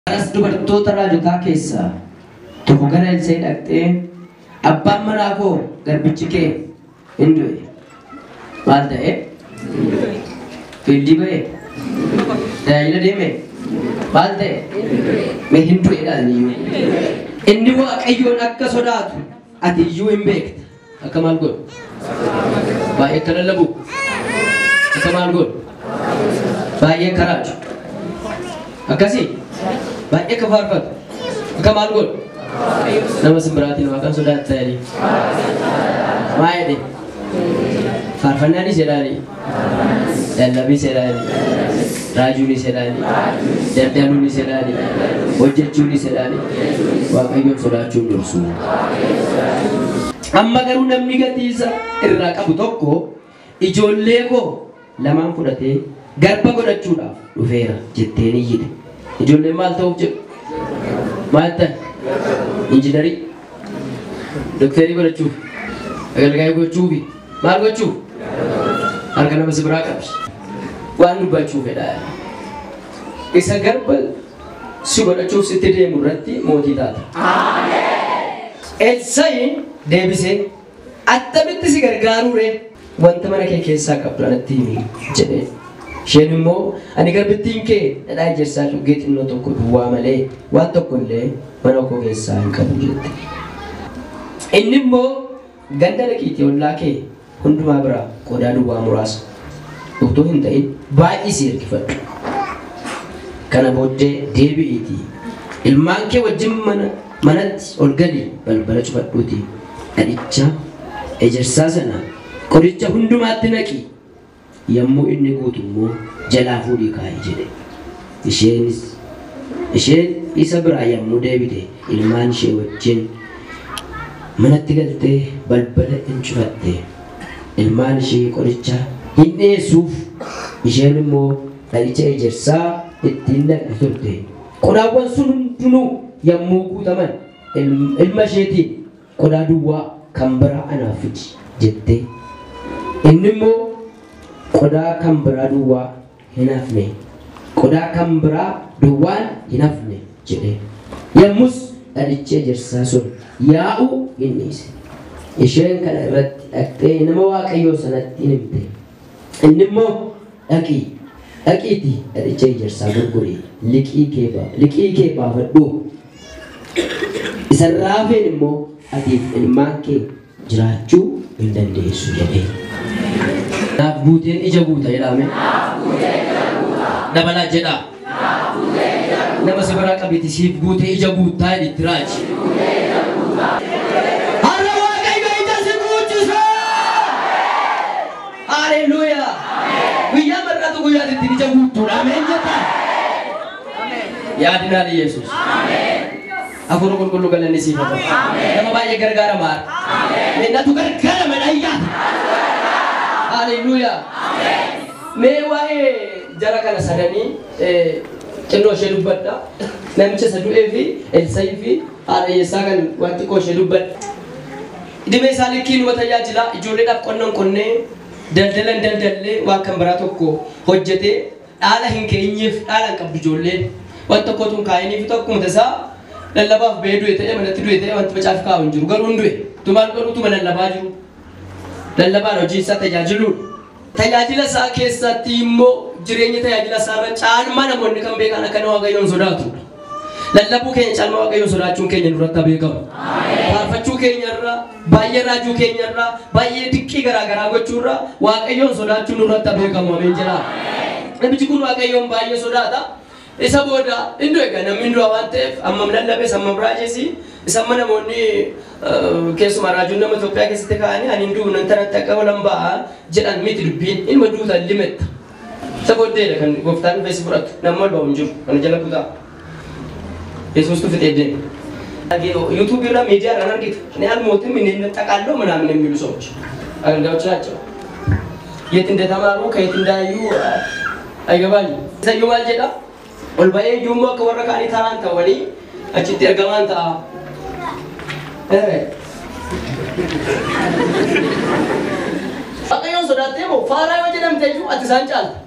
Baras dubartoota raajotaa keessaa tokko gara Elsaa'i dhaqxee, abbaan manaa koo garbichi kee hin du'e. Maal ta'e? Fiildii ba'e? Tajaajila deeme? Maal ta'e? Mee hin du'edha iyyuu. Inni Waaqayyoon akka sodaatu ati iyyuu hin beekta. Akka maal godhu? Baay'ee akka lallabu. Akka maal godhu? Baay'ee akka raaju. Akkasii? Baay'ee akka faarfatu. Akka maal godhu? Nama simbiraatiin Waaqaan sodaata jedhanii. Maa jedhe? Faarfannaanis jedhaanii. Lallabiis jedhaanii. Raajuunis jedhaanii. Daldaluunis jedhaanii. Hojjechuunis jedhaanii. Waaqayyoon sodaachuun dursu. Amma garuu namni gatii isa irraa qabu tokko ijoollee koo lamaan fudhatee garba godhachuudhaaf dhufeera jetteen iyyite. Ijoolleen maal ta'uuf jedhu? Maal ta'e? Injiinarii, doktarii godhachuuf, agalgaayii gochuufi maal gochuuf? Harka nama si biraa qabdi. Waan dubbachuu fedha. Isa garba si godhachuuf sitti deemu irratti mootii taata. Elsaa'iin deebisee, attamitti si gargaaruu ree? Wanta mana kee keessaa qabdu anatti himi jedhee. Isheen immoo, ani garbittiin kee dhadhaa ejersaa cuggee xinnoo tokko duwwaa malee waan tokko illee mana koo keessaa hin qabu jette. Inni immoo, ganda dhaqiitii ollaa kee hundumaa biraa qodaa duwwaa muraasa utuu hin ta'in baay'isii ergifadhu. Kana booddee deebi'iitii ilmaan kee wajjin manatti ol galii balbala cufadhuutii dhadhicha ejersaa sana qoricha hundumaatti naqi. Yommuu inni guutu immoo jalaa fuudhii kaa'i jedhe. Isheen isa biraa yommuu deebite ilmaan ishee wajjin manatti galtee balbala in cufatte. Ilmaan ishee qoricha hin dhiyeessuuf, isheen immoo dhadhicha ejersaa ittiin naqxi turte. Qodaawwan sun hundinuu yommuu guutaman ilma isheetiin qodaa duwwaa kan biraa anaaf fidi jette. Inni immoo qodaa kan biraa duwwaa hin hafne, qodaa kan biraa duwwaan hin hafne jedhe. Yommus dhadhichi ejersaa sun yaa'uu hin dhiise. Isheen kana irratti dhaqxee nama Waaqayyoo sanatti hin himte. Inni immoo, dhaqiitii dhadhicha ejersaa gurgurii liqii kee baafadhu. Isarraa hafeen immoo atiif ilmaan kee jiraachuu hin dandeessu jedhe. Naaf guuteen ija guuta jedhame. Dabalaa jedhaa. Nama si biraa qabiti siif guutee ija guuttaa jedhi itti raaji. Har'a Waaqayyo ija si guuchisa. Haleluuyaa. Guyyaa mar'atu guyyaa ittiin ija guuttuudha. Ameen jettaa. Yaadinaan Yesuus. Hafuura qulqulluu galanni siif haa ta'u. Nama baay'ee gargaarama. Natu gargaarama dhayyaa. Haleluuyaa. Mee waa'ee jara kana sadanii xinnoo ishee dubbadha. Namicha isa du'ee fi Elsayii fi haadha hiyyeessaa kan waan xiqqoo ishee dubbadha. Dhimee isaa likkii numa tajaajila ijoolleedhaaf qonna hin qonnee, daldala hin daldallee, waan kan biraa tokko hojjetee dhaala hin keenyeef, dhaala hin qabdu ijoolleen. Waan tokkotu hin kaa'iniif, tokkuma tasaa lallabaaf ba'ee du'e ta'ee manatti du'e ta'ee wanti macaafi kaa'u hin jiru, garuu hin du'e. Tu maal godhu tuma lallabaa jiru. Lallabaan hojii isaa tajaajiluudha. Tajaajila isaa keessatti immoo jireenya tajaajila isaa irra caalmaa namoonni kan beekan akka nama Waaqayyoon sodaatudha. Lallabuu keenya caalmaa Waaqayyoon sodaachuun keenya nurratti haa beekamu. Faarfachuu keenya irra, baay'ee raajuu keenya irra, baay'ee dinqii garaa garaa gochuu irra Waaqayyoon sodaachuun nurratti haa beekamu. Ameen jedhaa. Namichi kun Waaqayyoon baay'ee sodaata. Isa booda inni egaa namni du'a waan ta'eef hammam lallabes hammam raajes isa amma namoonni keessumaa raajuun nama Itoophiyaa keessatti ka'anii ani hin du'u nan tanatti akka olan ba'a jedhan miti, dubbiin ilma duuta limetta. Isa booddeedha kan gooftaan dhufee si fudhatu, namni ol ba'u hin jiru kana jala kutaa. Yesuustu fixee deema. ዩቱብ irra ሚዲያ irraan argitu እኔ አልሞትም እኔ እነጠቃለሁ ምናምን የሚሉ ሰዎች አገልጋዮች ናቸው። የት እንደተማሩ ከየት እንዳዩ አይገባኝም። Isayyuu maal jedha? Ol ba'ee iyyuu immoo akka warra kaanii taraan ta'anii achitti ergamaan ta'a. Waaqayyoon sodaattee moo faaraa yoo jedhamte iyyuu ati isaan caalta.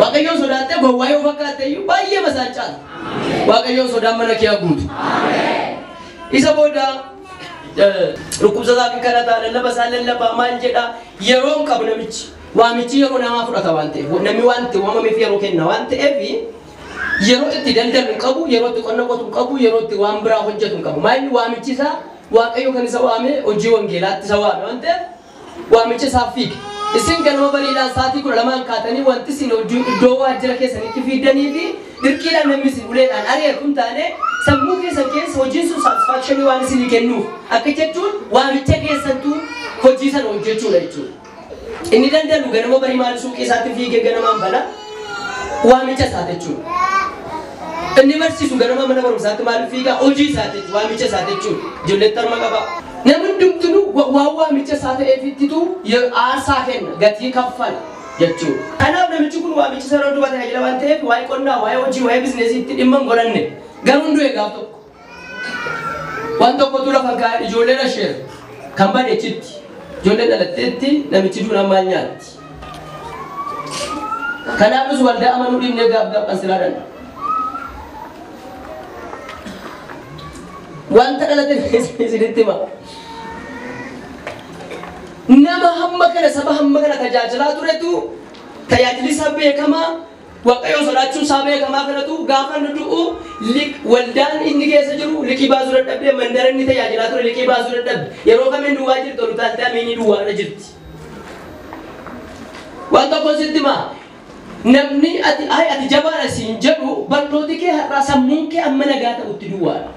Waaqayyoon sodaattee gowwaa yoo fakkaatte iyyuu baay'ee masaan caala. Waaqayyoon sodaan mana kee guutu. Isa booda dhukkubsataa fi kadhataa lallaba isaa lallabaa maal jedhaa yeroo hin qabu namichi. Waamichi yeroo namaa fudhata waan ta'eef namni waan itti waamameef yeroo kenna waan ta'eef yeroo itti daldalu hin qabu, yeroo itti qonna qotu hin qabu, yeroo itti waan biraa hojjetu hin qabu. Maalli waamichi isaa Waaqayyo kan isa waame hojii wangeelaatti isa waame waan ta'eef waamicha isaaf fiige. Isin ganama bariidhaan sa'aatii 12 kaatanii wanti isin iddoo waajjira keessanitti fiidanii fi dirqiidhaan namni isin uleedhaan ari'atu hin taane sammuu keessan keessa hojiin sun satisfaakshinii waan isinii kennuuf akka jechuun waamicha keessattuu hojii sana hojjechuudha jechuudha. Inni daldalu ganama barii maal suuqii isaatti fiigee ganamaan bana waamicha isaa jechuudha. Inni barsiisu ganama mana barumsaatti maal fiigaa hojii isaa jechuudha waamicha isaa jechuudha. Ijoolleetti harma qaba. Namni hundumtuu waan waamicha isaa ta'eefittitu aarsaa kenna gatii kaffala jechuudha. Kanaaf namichi kun waamicha isaa yeroo duuba tajaajila waan ta'eef waa'ee qonnaa, waa'ee hojii, waa'ee bizineesii itti dhimma hin godhanne. Garuu hin du'e gaaf tokko. Waan tokkotu lafa kaa'e ijoollee dhasheera kan bade achitti. Ijoollee dhalatteetti namichi duunaan maal nyaatti? Kanaafis waldaa amanuu dhiibnee gaaf gaaf kan silaa dhanna. Wanta dhalate isinitti hima. Nama hamma kana saba hamma kana tajaajilaa turetu tajaajilli isaa beekamaa Waaqayyoon sodaachuun isaa beekamaa kanatu gaafa inni du'u waldaan inni keessa jiru liqii baasuu dadhabde mandara inni tajaajilaa ture liqii baasuu dadhabde yeroo kamiin duwwaa jirti ol utaaltee amiinii duwwaarra jirti. Waan tokko sitti himaa namni ati ay ati jabaadha siin jedhu barnooti kee har'aa sammuun kee amma nagaa ta'utti duwwaadha.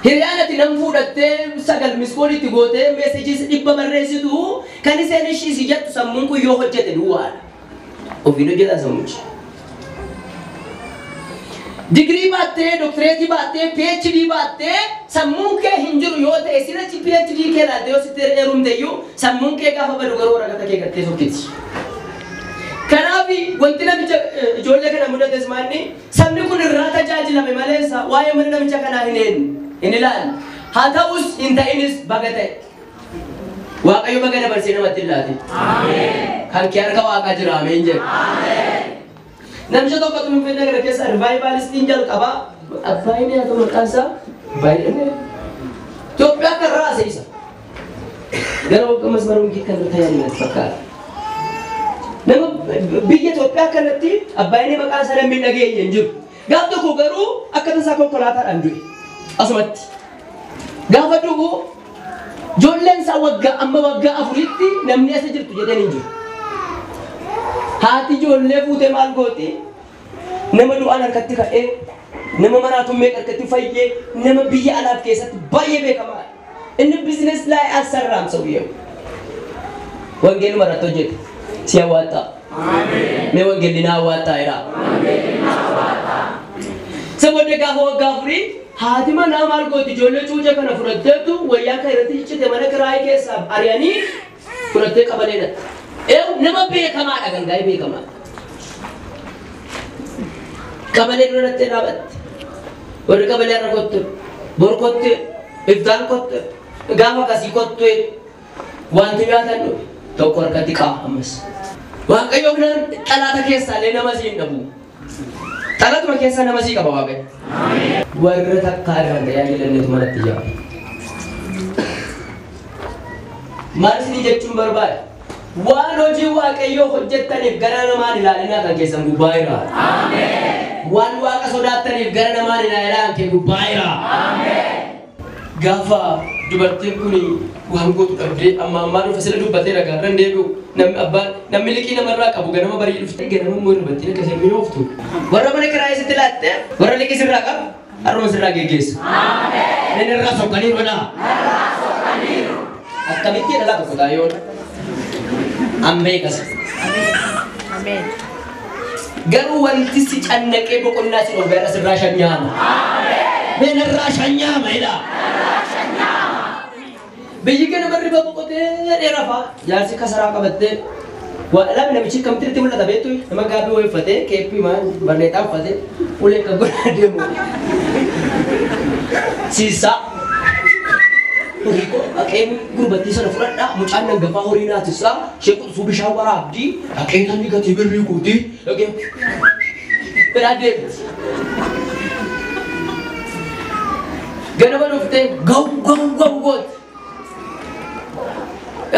Hiriyaan ati nam fuudhattee 9 miskoolitti gootee meesejiis 100 barreessitu kan isheen ishii si jettu sammuun kun yoo hojjete duwwaadha. Ofiin hojjetaa sammuchi. Digirii baattee, doktireetii baattee, PhD baattee sammuun kee hin jiru yoo ta'e sinachi PhD kee laalte yoo sitti heerumte iyyuu sammuun kee gaafa badu garuu waraqata kee gattee sokkiti. Kanaaf wanti namicha ijoollee kana mudates maalni sabni kun irraa tajaajilame maleessa waa'ee mana namicha kanaa hin eenyu hin ilaalle. Haa ta'us hin ta'inis baga ta'e. Waaqayyo baga dabarsee namatti hin laatin. Kan kee harka Waaqaa jira ameen jedhu. Namicha tokkotu Finfinnee kana keessa rivaayivalistiin jalqabaa Abbaayinee haa ta'u maqaan isaa Abbaayinee Itoophiyaa kan raase isa. Gara waggaa masmara wangii kan tajaajilan fakkaata. Nama biyya Itoophiyaa kanatti Abbaayinee maqaan isaa namni hin dhageenye hin jiru. Gaaf tokko garuu akka tasaa konkolaataadhaan du'e. Asumatti. Gaafa du'u ijoolleen isaa waggaa amma waggaa 4tti namni asa jirtu jedheen hin jiru. Haati ijoollee fuutee maal gooti? Nama du'aan harkatti ka'ee, nama maraatummaa harkatti fayyee, nama biyya alaaf keessatti baay'ee beekamaadha. Inni bizinees laayee asarraam sawyyeewu. Wangeeluma irratti hojjete. Si hawwaattaa. Mee wangeelli na hawwaattaa jedhaa. Isa booddee gaafa waggaa 4 haati manaa maal gooti ijoollee cuucee kana fudhatteetu wayyaa kan irratti ciccite mana kiraayii keessaa ari'anii fudhattee qabalee dhatte. Nama beekamaadha gangaa'ee beekamaadha. Qabalee dura dhattee dhaabatte. Warri qabalee irra kottu, bor kottu, iftaan kottu, gaafa akkasii kottu wanti nyaatan dhufe tokko harkatti qaa ammas. Waaqayyo xalaata keessaallee nama sii hin dhabu. Xalaatuma keessaa nama sii qaba Waaqayyo. Warra takkaa irraan tajaajilanneetu manatti ijaaru. Maal isinii jechuun barbaada? Waan hojii Waaqayyoo hojjettaniif gara namaan ilaalinaa kan keessan gubbaa jira. Waan Waaqa sodaattaniif gara namaan ilaalinaa kan kee gubbaa jira. Gaafa dubartiin kun waan gootu dhabdee amma ammaa dhufa sila dubbatee ragaa irra hin deebi'u. Namni abbaan namni liqii namarraa qabu ganama barii dhufte ganama immoo dubartiin akkasii mi'ooftu. Warra mana kiraayii sitti laatte warra liqii sirraa qabu har'uma sirraa geggeessa. Inni irraa sokkaniiru dha. Akkamitti dhalaa tokko taa'ee Ammeeqas. Ameen. Garuu wanti si cannaqee boqonnaa si dhoowwe har'a sirraa shanyaama. Mee narraa shanyaama jedhaa. Biyyi kana barri boqotee dheerafa. Jaarsi kasaraa qabattee waa dhalame namichi akkamitti itti mul'ata beektu nama gaabii wayii uffatee keeppii maal barneexaa uffatee ulee akka godhaa deemu. Siisaa. Horii koo dhaqee gurbattii sana fudhadhaa mucaan nan gafaa horii naatissaa ishee quxisuu bishaan waraabdii dhaqee namni gatii birrii guutii dhaqee biraa deemti. Ganama dhuftee gaw gaw gaw gooti.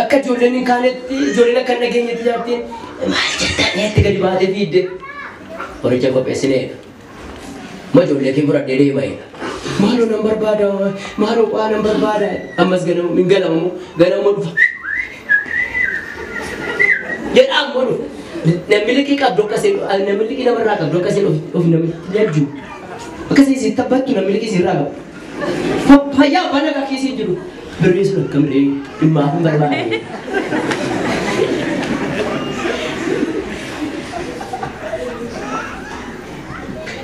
Akka ijoolleen hin kaanetti ijoolleen akka hin dhageenyetti jaartiin maal jettanii itti gadi baatee fiidde. Horicha qopheessineedha. Ma ijoollee kee fudhadhee deema eega. Maaloo nan barbaada maaloo qaa nan barbaada ammas ganama hin galamamu ganama dhufa. Jedhaa ammoo dhufa. Namni liqii qabdu akkasiin namni liqii namarraa qabdu akkasiin of namni jajju. Akkasiin si taphattu namni liqii sirraa qabu. Fayyaa abbaa nagaa keessa hin jiru. Birrii sun akkam ree dhimmaaf hin barbaade.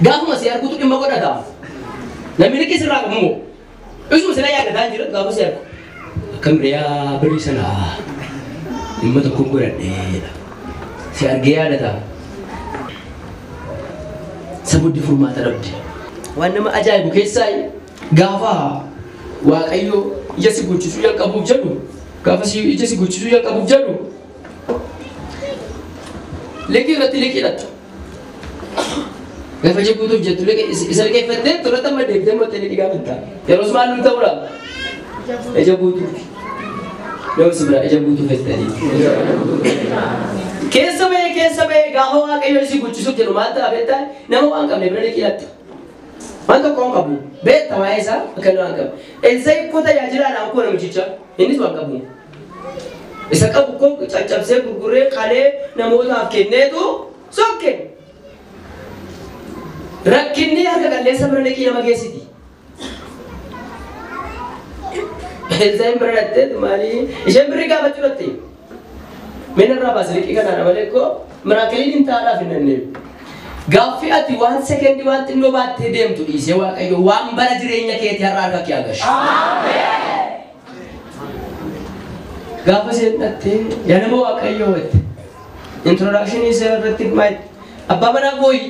Gaafuma si argutu dhimma godhata. Namni liqii sirraa qabu immoo isuma sila yaadataa hin jiru gaafa si argu. Akkam ree yaa birrii sana dhimma tokko godhadhee si argee yaadata. Saboddi furmaata dhabde. Waan nama ajaa'ibu keessaa gaafa Waaqayyo ija si guchisuu jalqabuuf jedhu gaafa si ija si guchisuu jalqabuuf jedhu liqii irratti liqii dhatta. Gaafa ija guutuuf jettu liqii isa liqeeffattee tola amma deebitee mottee liqii gaafatta. Yeroos maal nu ta'uudha? Ija guutuuf. Nama si biraa ija guutuuf jettanii. Keessa bahee gaafa Waaqayyo si guchisuuf jedhu maal ta'a beektaa? Nama waan qabne bira liqii dhatta. Waan tokko waan qabu beekta waa'ee isaa akka waan qabu. Elsaa'i koo tajaajilaadhaan koo namichicha innis waan qabu. Isa qabu koo caccabsee gurguree qalee namootaaf kenneetu sokke. Rakkinni harka qalleessa bira liqii nama geessiti. Elsaa'iin bira dhattee maalii isheen birrii gaafachuu dhatte. Mina irraa baase liqii kanaadha malee koo miraakiliin hin taa'aadhaaf hin dandeemu. Gaaffii ati waan sekendii waan xinnoo baattee deemtu dhiisee Waaqayyo waan bara jireenya keetii har'a harka kee agarsiisa. Gaafa isheen dhattee yaa nama Waaqayyoo jette. Introduction ishee irratti maal abbaa manaa kooyi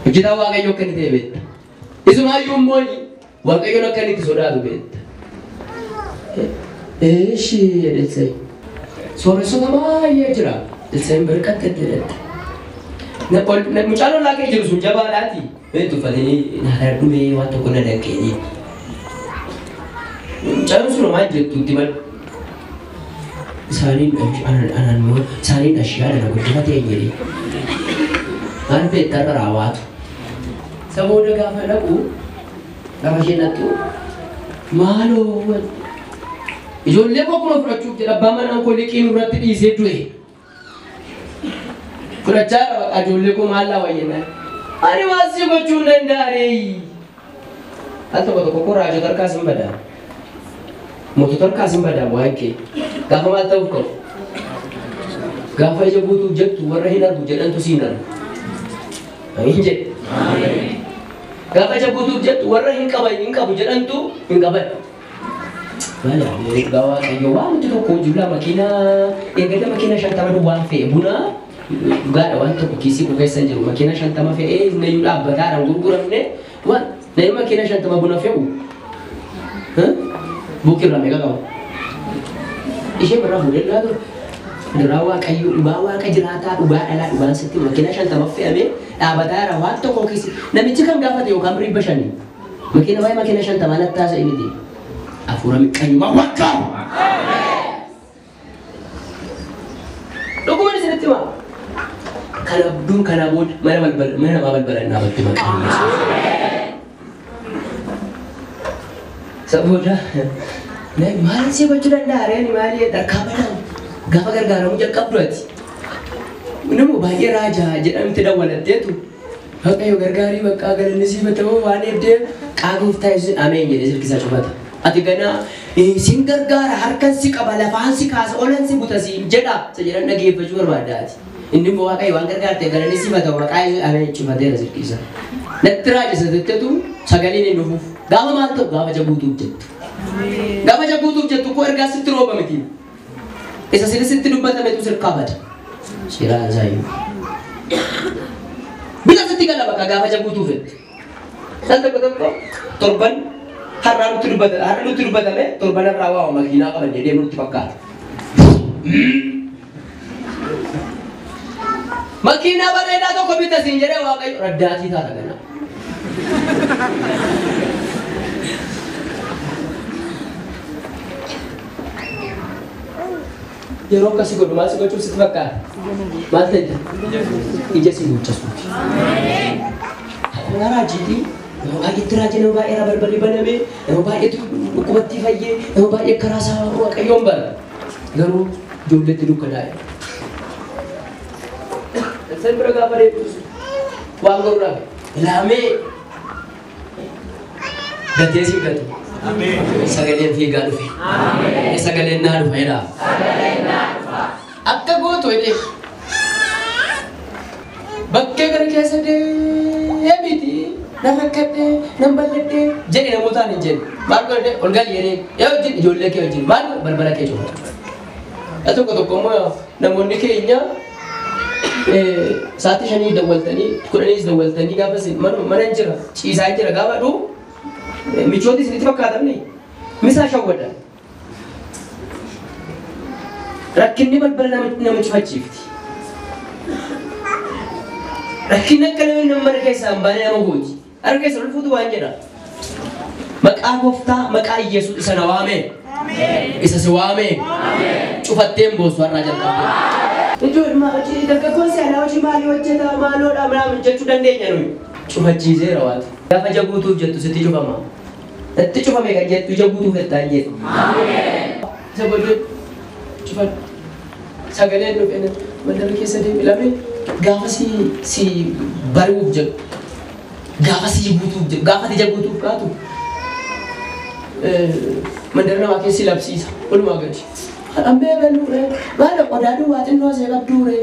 hojjetaa Waaqayyoo akka inni ta'e beekta. Isumaayyuu immoo Waaqayyoon akka inni itti sodaatu beekta. Eeshi jedhe sooressota baay'ee jira. Elsaa'iin birqatte jedhette. Mucaan ollaa kee jiru sun jabaadhaati. Beektu uffatanii naaraa dhumee waan tokko na danqee. Mucaan sun maal jettuutti mal. Isaaniin anaan immoo isaaniin ashiyaa dhala guddifatee jedhee. Maal beektaa irra raawwaatu. Sabooda gaafa dhaqu gaafa isheen dhaqxu maaloo ijoollee koo kuma fudhachuuf jedha abbaa manaan koo liqii nurratti dhiisee du'e. Fudhachaa jira bakka ijoollee koo maal laa wayyennaan. Ani waan si gochuu hin danda'aree. Al tokko tokko koo raajota harkaas hin badaa. Mootota harkaas hin badaa waan kee. Gaafa maal ta'uuf qabu? Gaafa ija guutuuf jettu warra hin argu jedhantu siin argu. Amiin jedhe. Gaafa ija guutuuf jettu warra hin qaban hin qabu jedhantu hin qaban. Maal dhugaa Waaqayyo waan nuti tokko jula makiinaa eegala makiina 50 duwwaan fe'e buna dhugaadha waan tokko kiisii koo keessa hin jiru makiina 50 fe'ee nayyuu dhaabbataadhaan gurguramne waan namni makiina 50 buna fe'u buukirraa meeqa qaba? Ishee birraa fuudhee dhugaa ture. Dhugaa Waaqayyo dhugaa Waaqa jiraataa dhugaa dhalaa dhugaan sitti makiina 50 fe'amee dhaabbataadha waan tokko kiisii namichi kan gaafate yookaan birrii 5 makiina waa'ee makiina 50 natti haasa'e miti. Afuura miqqanyummaa wakkaa'u. Dhuguma isinitti himaa. Kana abduun kana booda mana balbala mana namaa balbalaan dhaabatti maqaan Yesuus. Sabooda maal si gochuu danda'a reen maali harkaa badaan gaafa gargaaramuu jalqabdu ati. Nama baay'ee raajaa jedhamti dawwalatteetu Waaqayyo gargaarii bakka galanni siif ta'uu waan eebdee qaagooftaa Yesuus ameen jedhee silkisaa cufata. Ati ganaa sin gargaara harkan si qaba lafaan si kaasa olan si buta si jedha isa jedhan dhageeffachuu barbaadda ati. Inni immoo Waaqayyo waan gargaarte galanni siif ta'u maqaa Yesuus ameen cufateera silkisaa. Natti raajisa jettetu sagaleen hin dhufuuf. Gaafa maal ta'u gaafa jabuutuuf jettu. Gaafa jabuutuuf jettu koo ergaa sitti rooba miti. Isa sitti dubbatametu sirkaa bada. Shiraan isaayyuu. Bila sitti gala bakka gaafa jabuutuuf jettu. Al tokko tokko torban Har'a nutti dubbatame torbanarraa waa makiinaa qabannee deemnu nutti fakkaata. Makiinaa bareedaa tokko bita siin jedhee Waaqayyo raddaatii taata ganaa. Yeroo akkasii godhu maal si gochuuf sitti fakkaata? Maal ta'e? Ija si guuchasuuti. Haadha raajiitii nama baay'eetti raajii nama baay'ee irraa balballi baname nama baay'eetu dhukkubatti fayyee nama baay'ee karaa isaa Waaqayyoon bara. Garuu ijoolleetti dukkanaa'e. Isaan bira gaafa deebisu waan garuu dhabe. Ilaamee gatee si gatu. Sagaleen fiigaa dhufe. Sagaleen naa dhufa jedhaa. Akka gootu jedhee bakkee kana keessa deemiti nan rakkadhee nan balladhee jedhe namootaan hin jenne. Maal godhadhee ol gali jedhee yaa wajjin ijoollee kee wajjin maal balbala kee cufa. Tokko tokko immoo namoonni keenya sa'aatii 5 dawwaltanii 10 dawwaltanii gaafa mana hin jira ciisaa hin jira gaafa dhufu michooti isinitti fakkaatamni misaa shawwadha. Rakkinni balbala nama cufachiifti. Rakkinni akka namni mana keessaa hin baane nama gooti. Harka keessa ol fuutu waan jedha. Maqaa gooftaa maqaa Iyyasuus isa na waame. Isa si waame. Cufatteen boossu har'aa jalqabde. Ijoollee dargaggoon seenaa hojii maalii hojjeta maaloodha minaamin jechuu dandeenya nuyi. Cufachiiseera waati. Gaafa ija guutuuf jettu sitti cufama. Itti cufame kan jettu ija guutuuf jettaa hin jettu. Isa booddee cufadhu. Sagaleen dhufe mandara keessa deemi lame gaafa si bari'uuf jedhu gaafa si guutuuf jedhu gaafa ija guutuuf kaatu mandara namaa keessi labsiisa walumaa gadi. Haadhaan beeluu maal qodaa duwwaa xinnoo see qabduure.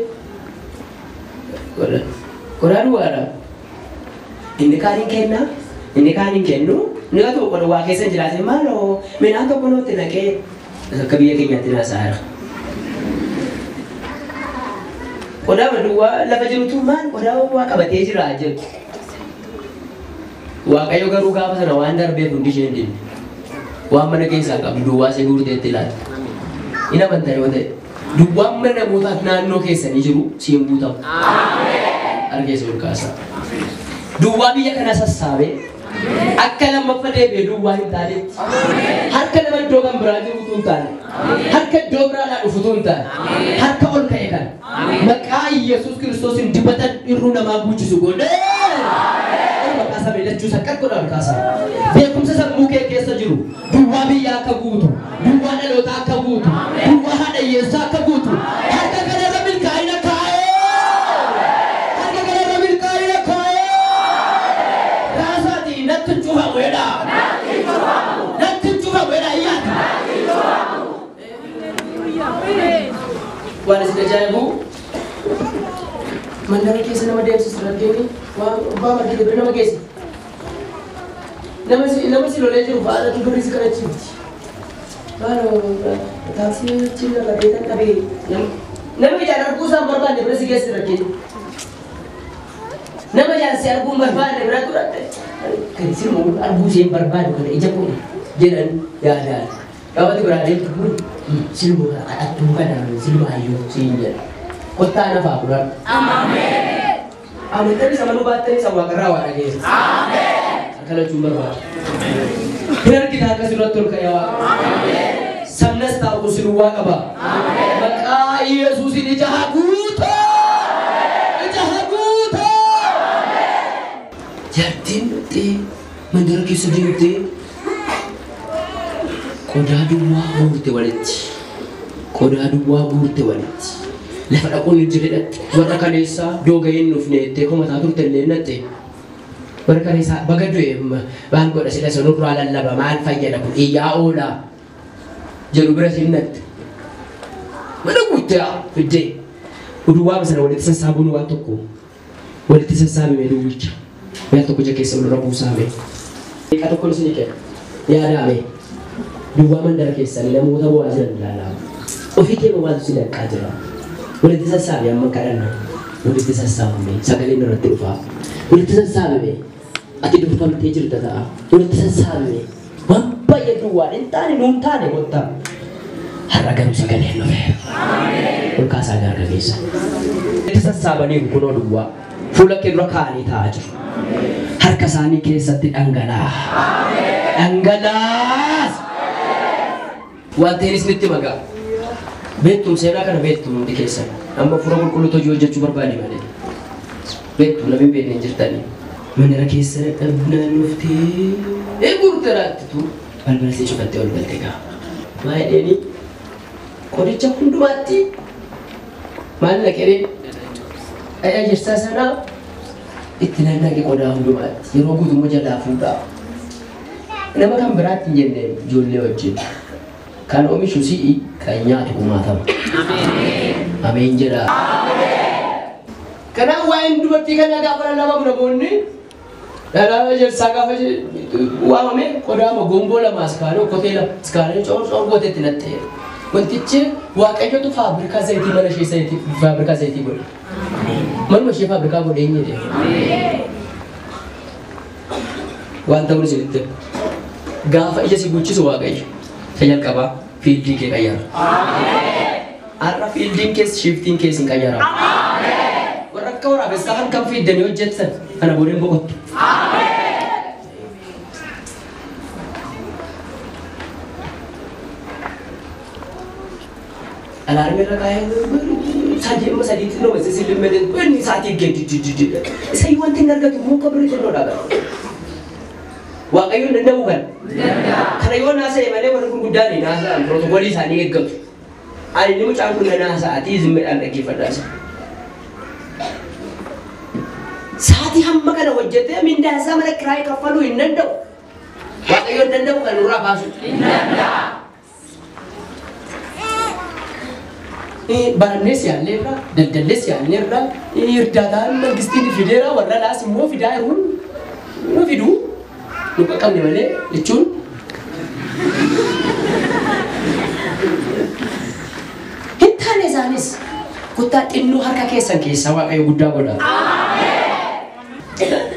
Qodaa duwwaadha. Inni kaan hin kenna inni kaan hin kennu inni kaan tokko qodaa keessa hin jiraate maaloo midhaan tokko nutti naqee akka biyya keenyaatti naasaara. Qodaa duwwaa lafa jirutu maal qodaa waa qabatee jira jedhu. Waaqayyo garuu gaafa sana waan darbeef hundi ishee hin dinne. Waan mana keessaa qabdu duwwaa see guurteetti ilaali. Inni amantaa yoo ta'e duwwaan mana namootaaf naannoo keessanii jiru siin guutamu. Harkeessa ol kaasaa. Duwwaa biyya kana sassaabee akka lammaffaa deebi'ee duwwaa hin taanetti harka nama iddoo kan biraa jirutu hin taane harka iddoo biraadhaa dhufutu hin taane harka ol ka'e kan maqaa Iyyasuus Kiristoosiin dibatan irruu namaa guuchisu godhee maqaa isaa beellachuu isa akka godha ol kaasaa. Beekumsa sammuu kee keessa jiru duwwaa biyyaa akka guutu duwwaa dhalootaa akka guutu duwwaa haadha hiyyeessaa akka guutu harka kanarra milkaa'ina kaa'ee harka kanarra milkaa'ina kaa'ee raasaatii natti cufamu jedha natti cufamu jedha iyyaati. Waan isin ajaa'ibu mandara keessa nama deemsisu rakkeenni waan abbaa margite bira nama geessi. Nama si lolee jiru baadhatu birri si kadhachiifti. Maaloo taaksii achi lafa deetan qabee nama ijaan arguu isaan barbaanne bira si geessi rakkeenni. Nama ijaan si arguu hin barbaanne bira turadhe. Kan isin arguu isheen barbaadu kana ija kun jedhan yaadaan. Gaafati biraa deemtu kun silma kadhattuu kana silma hayyoo siin jedha. Kottaa nafaa kudhan. Amantanis amanuu baattanis waaqarraa waa dhageessa. Harka lachuun barbaada. Hin argita harka sirratti ol ka'ee waaqa. Sabnas taa'u kun si duwwaa qaba. Maqaa Iyyasuusiin ija haa guutuu! Ija haa guutuu! Jaartiin dhuftee mandara keessa deemtee qodaa duwwaa guurte walitti. Qodaa duwwaa guurte walitti. Lafa dhaquun hin jirre dhatte. Warra kaleessaa dooga'een dhufne jettee komataa turte illee natte. Warra kaleessaa baga du'e maal godha sila sanurraa lallaba maal fayyada kun iyyaa oola jedhu bira siin natte. Mana guuttee fiddee duwwaa sana walitti sassaabuun waan tokko walitti sassaabame duwwicha. Mi'a tokko ija keessa walirra buusaame. Meeqa tokko isin kenna yaadaame duwwaa mandara keessanii namoota bu'aa jiran ilaalaa. Ofii kee maaltu si danqaa jira? Walitti sassaabe amma kadhanna. Walitti sassaabame sagaleen irratti dhufa. Walitti sassaabame ati durfamtee jirta ta'a. Walitti sassaabame Waan baay'ee duwwaa hin taane nuun taane kottaa. Har'a garuu sagaleen dhufe. Ol kaasaa gargageessa. Itti sassaabaniiru kunoo duwwaa. Fuula kee dura kaa'anii taa'aa jiru. Harka isaanii keessatti dhangalaa. Dhangalaas! Waan ta'een isinitti magaa. Beektum seenaa kana beektum hundi keessan. Amma fuula qulqulluu hojii hojjechuu barbaade malee. Beektum namni hin beekne hin jirtanii. Manara keessa dadhabnaan dhuftee gurguraattitu balbala ishee cufattee ol galte gaa. Maa jedheeni qoricha hundumaatti maal naqeree dhadhaa ejersaa sanaa itti nannaqe qodaa hundumaatti yeroo guutummaa jalaa fuudhaa. Nama kan biraatti hin jenne ijoollee wajjin. Kan oomishu si'i kan nyaatu kumaatama. Ameen jedhaa. Kanaaf waa'een dubartii kanaa gaafa lallabamu namoonni dhadhaa ejersaa gaafa waamame qodaama gomboo lama as kaanee okkotee lama as kaanee coor gooteetti naqxee. Wantichi Waaqayyotu faabrikaa zayitii mana ishee zayitii faabrikaa zayitii godhe. Manuma ishee faabrikaa godhe hin jedhe. Waan ta'uun isinitti hima. Gaafa ija si guchisu Waaqayyo isa jalqabaa fiildii kee qayyara. Har'a fiildiin kees shiiftiin kees hin qayyaramu. Warra akka waraabessaa halkan fiiddanii hojjettan kana boodeen boqottu. Alaarmi irra kaa'ee sadii amma sadiitti nama sisillee inni sa'aatii geeddi isa wanti hin argatu muka birii xinnoodha qaba. Waaqayyoon danda'uu kana. Kana yoo naasa'e malee warri gurguddaan hin haasa'an pirootokoolii isaanii eeggatu. Ani inni mucaan kun na naasa'atii zimmiidhaan dhaggeeffadhaa isa. Sa'aatii hamma kana hojjetee mindaa isaa mana kiraayii kaffaluu hin danda'u. Waaqayyoon danda'u kan nurraa baasu. Barannees yaalleerra, daldallees yaalleerra, irdaataan mangistiin fideera warra laas immoo fidaa jiruun nu fiduu nu qaqqabne malee jechuun. Hin taane isaanis kuttaa xinnoo harka keessan keessaa Waaqayyo guddaa godha.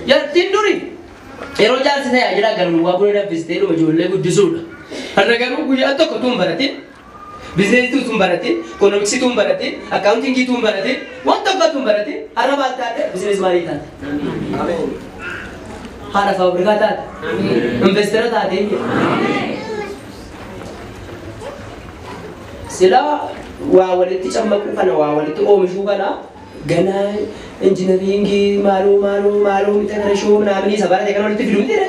Jaartiin duri yeroo jaarsi ta'e jira garuu waa buna danfistee dhuma ijoollee guddisuudha. Har'a garuu guyyaa tokko tuun baratin, bizineesii tuun baratin, ikoonomiksii tuun baratin, akkaawuntingii tuun baratin, waan tokko tuun baratin, har'a maal taate bizinees maalii taate? Haadha faabrikaa taate? Investera taate? Silaa waa walitti cammaquu kana waa walitti oomishuu kana ganaa injinariingii maaloo maaloo maaloo mita kana shoo naamni isa barate kana walitti fiduu miti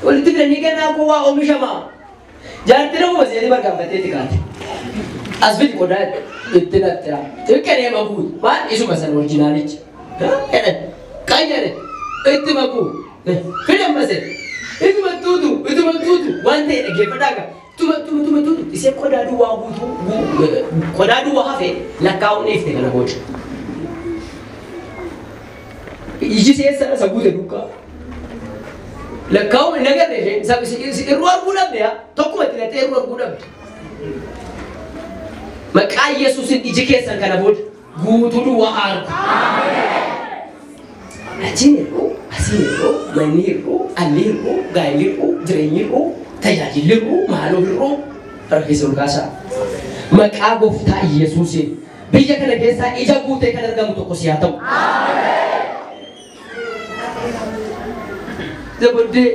walitti fidanii ganaa koo waa oomishama. Jaartii nama seetii bargaanfattee itti kaate. As fidi qodaa itti naqxee xiqqee makuu maal isuma sana orjinaalicha. Jedhan qayyare itti makuu fidan masee ituma tuutu ituma tuutu waan ta'e dhaggeeffadhaa qaba. Tuma tuma tuma tuutu isee qodaa duwwaa guutuu qodaa duwwaa hafe lakkaa'uun dhiifte kana booda. Iji seessa isa guute duukaa. Lakkaa'uun hin agarre isheen irruu arguu dhabde yaa tokkuma itti naqxee irruu arguu dhabde. Maqaa Yesuusin iji keessan kana booda guutuu duwwaa argu. Achiin hir'uu, asiin hir'uu, manni hir'uu, alli hir'uu, gaa'elli hir'uu, jireenyi hir'uu, tajaajilli hir'uu, maaloo hir'uu harka keessa ol kaasaa. Maqaa gooftaa Yesuusiin biyya kana keessaa ija guutee kan argamu tokko si haa ta'u. Dabooddee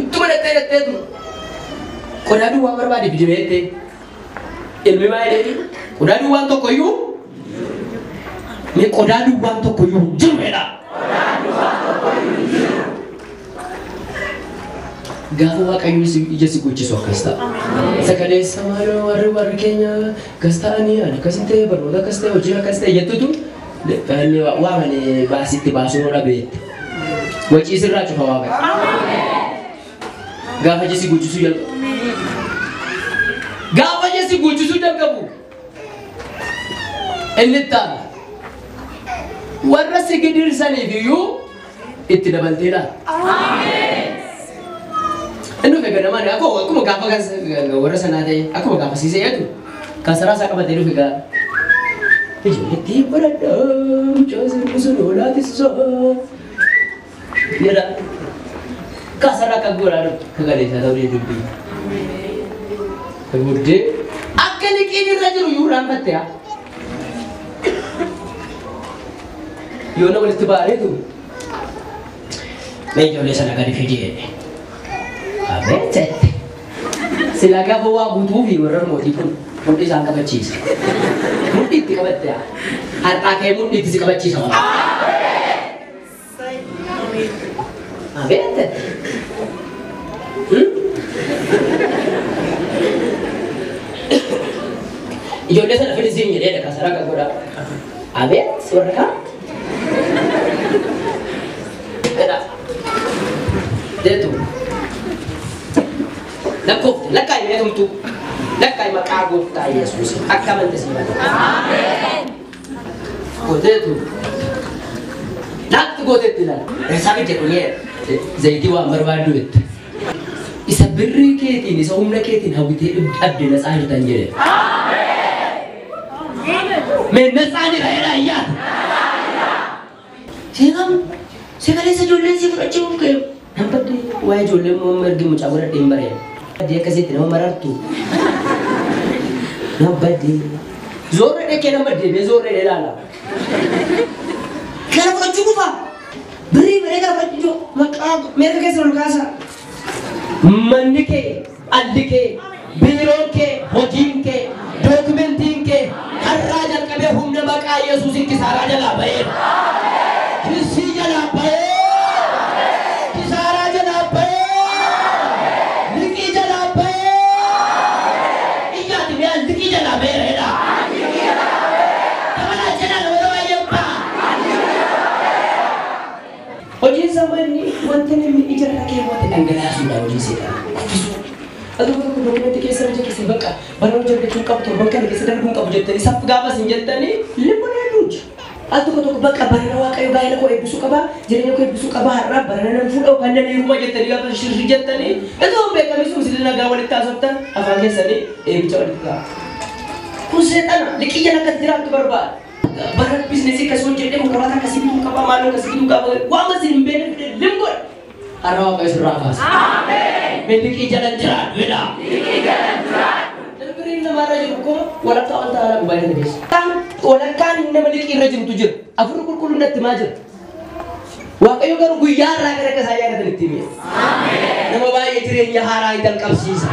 ittuma dhattee dhattee turu. Qodaa duwwaa barbaade fidimee jettee. Ilmi maa jedhee qodaa duwwaan tokko iyyuu mee qodaa duwwaan tokko iyyuu hin jiru jedha. Gaafa Waaqayyo ija si guchisu akkas ta'a. Sagaleessa maaloo warri warri keenya akkas ta'anii ani akkas hin ta'e barnoota akkas ta'e hojii akkas ta'e jettutu waa malee baasitti baasuu dhabeette. Wacii sirraa cufa Waaqayyo. Gaafa ija si guchisuu jalqabu. Gaafa ija si guchisuu jalqabu. Inni itti aana. Warra si gidirsaniif iyyuu itti dabaltee laata. Inni dhufe ganamaan akkuma gaafa warra sanaa ta'e akkuma gaafa siisee jedhu kan saraa isaa qabatee dhufe gaa. Ijoolleetti baradhaa mucaa sirbi sun hoolaatissaa jedha. Kasara akka godhaa kagaleessaa ta'uu dubbii. Booddee akka liqiin irra jiru iyyuu raanfatte haa. Yoo na walitti baareetu mee ijoollee sana gadi fidi jedhe. Abeet jette. Sila gaafa waa guutuu fi warra mootii kun mudhii isaan qabachiisa. Mudhii itti qabatte haa. Har'aa kee mudhii itti si qabachiisa. Abeet jette. Ijoollee sana fidi siin jedhee kasaraa kan godhaa. Abeet warra kaan. Jedha. Deetu. Lakkoofte lakkaa'e meetumtu lakkaa'e maqaa gooftaa Yesuus akka amante si bada. Gooteetu. Naatti gooteetti ilaala. Eessaa jedhu ni zayitii waan barbaaddu jette. Isa birrii keetiin isa humna keetiin hawwitee dhabde natsaa jirtan jedhe. Mee natsaan jira jedha iyyaata. Seeqam sagalee ijoolleen si fudhachuuf ka'e. Nan badde waa'ee ijoollee immoo margi mucaa godhadhe hin bareen. Badde akkasitti nama marartu. Nan badde. Zoorre dhekee nama deemee zoorre ilaala. Kana fudhachuu dhufa. Birrii baree gara fudhachuu maqaa meerga keessa ol kaasa. Manni kee, alli kee, biiroon kee, hojiin kee, dookumentiin kee har'aa jalqabee humna maqaa Yesuusiin kisaaraa jalaa ba'eera. Kisii jalaa ba'eera. Kisaaraa jalaa ba'eera. Liqii jalaa ba'eera. Iyyaati mi'a liqii jalaa ba'eera jedha. Dabalaa jedhaa namoota baay'ee ba'a. Hojiin samanni wanta namni ija dhaqee wanta dhangalaasuudha hojiin seeqaa. Kuffisuu. Aduu tokko dokumentii keessa hojii keessa bakka bara hojii argachuu qabu torban kana keessa darbuu qabu jettanii saf gaafas hin jettanii limmoon duuja. Al tokko tokko bakka barana waaqayyo gaa'ela koo eebbisuu qaba jireenya koo eebbisuu qaba har'a barana nan fuudha yookaan nan heeruma jettanii gaafa shirri jettanii itoo hin beekamin sun isin nagaa walitti haasoftan afaan keessanii eebbicha walitti ta'a. Kun seexana liqii jala akka jiraattu barbaada. Bara biizinesii akkasii hojjedhee konkolaataa akkasii bituu qaba maaloo akkasii bituu qaba waan isin hin beekne fide limgoodha. Har'a waaqayyo sirraa kaasa. Mee liqii jala jiraadhu jedha. Liqii jala jiraadhu. Darbiriin namarra jiru kun walakkaa wanta haala gubaa inni keessa. Walakkaan nama liqii irra jirutu jira. Afurri qulqulluun natti maa jira. Waaqayyo garuu guyyaa irraa gara akka isaa yaadatan itti hime. Nama baay'ee jireenya haaraa hin jalqabsiisa.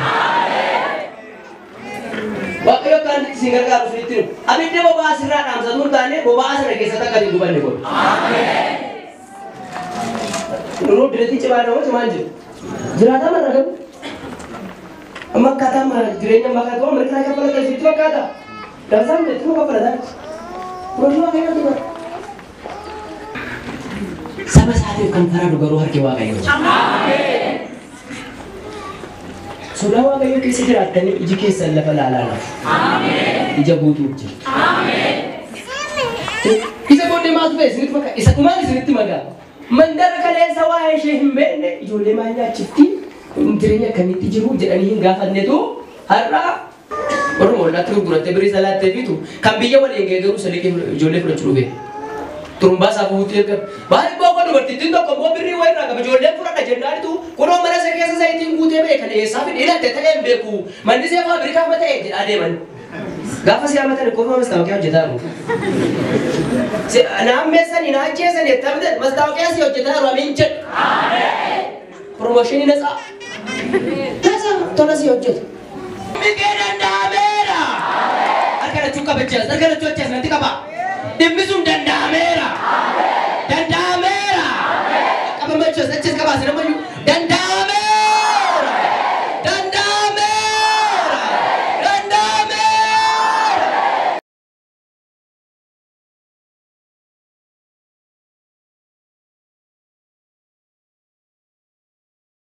Waaqayyo kan isin gargaaru isinitti himu. Abidda boba'aa sirraa dhaamsatu hin taane boba'aa sana keessatti akka hin gubanne godhu. Nuruu direetii cimaa nama cimaan jiru. Jiraataa marra gabu. Amma akkaataa jireenya ammaa kana ta'u mirkanaa kaffalata isitti fakkaata. Dansaan itti kaffalata. Hojii waaqayyoo tura. Saba isaatiif kan faradu garuu harki waaqayyoo jira. Sodaa waaqayyoo keessa jiraattanii iji keessan lafa laalaa lafu. Ija guutuuf jirtu. Isa booddee maaltu ta'e isinitti fakkaata? Isa dhumaan isinitti magaa. Mandara kaleessa waa'ee ishee hin beekne ijoollee maal nyaachifti jireenya akkamitti jiru jedhanii hin gaafannetu har'a Oromoo ollaatti gurgurattee birrii salaattee fitu kan biyya waliin ga'e garuu saliqee ijoollee fudhachuu dhufe. Turumbaa isaa fuutti erga. Maal immoo akka dubartittiin tokko immoo birrii wayii irraa qaba ijoolleen fudhadha jennaanitu kunoo mana isa keessa zayitiin guutee ba'e kan eessaa fide hidhatte ta'ee hin beeku manni see faabirikaa ma ta'e jedhaa deeman. Gaafa si haamatan kofuma mastaawoqiyaa hojjetaa jiru. Na ammeessanii na ajjeessanii itti haamatan mastaawoqiyaa si hojjetaa jiru amiin jedhu. Promooshinii natsaa. Natsaa tola si hojjetu. Dhimmi danda'ameera. Harka lachuu qabachiisa harka lachuu achees natti qaba. Dhimmi sun danda'ameera. Danda'ameera. Qabamachiisa achees qabaase nama